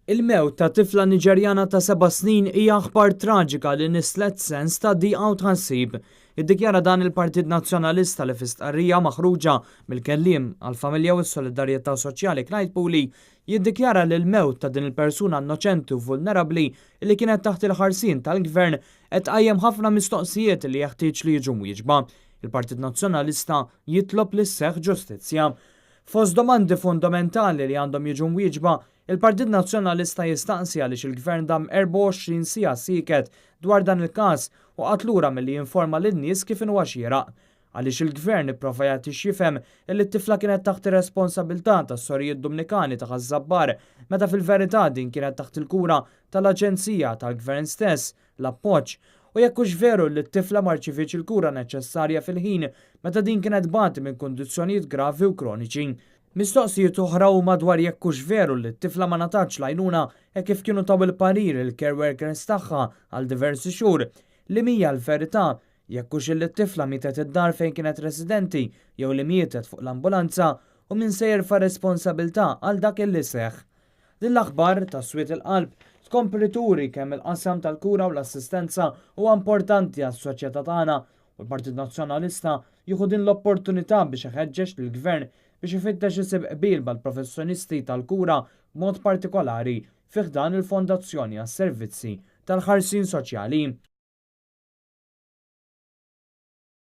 Il-mewt ta' tifla Niġerjana ta' seba' snin hija aħbar traġika li nisslet sens ta' diqa u tħassib. Iddikjara dan il-Partit Nazzjonalista li fi stqarrija maħruġa mill-kelliem għall-Familja u s-Solidarjetà Soċjali Clyde Puli jiddikjara li l-mewt ta' din il-persuna innoċenti u vulnerabbli li kienet taħt il-ħarsien tal-Gvern qed tqajjem ħafna mistoqsijiet li jeħtieġ li jiġu mwieġba. Il-Partit Nazzjonalista jitlob li sseħħ ġustizzja. Fost domandi fundamentali li għandhom jiġu mwieġba, il-Partit Nazzjonalista jistaqsi għaliex il-Gvern dam 24 siegħa sieket dwar dan il-każ u qagħad lura milli jinforma lin-nies kif inhuwa xieraq. Għaliex il-Gvern ipprova jagħti x'jifhem illi t-tifla kienet taħt ir-responsabilità tas-Sorijiet Dumnikani ta' Ħaż-Żabbar meta fil-verità din kienet taħt il-kura tal-aġenzija tal-Gvern stess, l-Appoġġ, u jekk hux veru li t-tifla ma rċivietx il-kura neċessarja fil-ħin meta din kienet tbati minn kundizzjonijiet gravi u kroniċi. Mistoqsijiet oħra huma dwar jekk hux veru li t-tifla ma ngħatatx l-għajnuna hekk kif kienu taw il-parir il-care workers tagħha għal diversi xhur, li mhija l-verità, jekk hux illi t-tifla mietet id-dar fejn kienet residenti jew li mietet fuq l-ambulanza u min se jerfa' responsabilità għal dak illi seħħ. Din l-aħbar ta' swied il-qalb tkompli turi kemm il-qasam tal-kura u l-assistenza huwa importanti għas-soċjetà tagħna u l-Partit Nazzjonalista jieħu din l-opportunità biex iħeġġeġ lill-Gvern biex ifittex isib qbil mal-professjonisti tal-kura b'mod partikolari fi ħdan il-Fondazzjoni għas-Servizzi tal-Ħarsien Soċjali.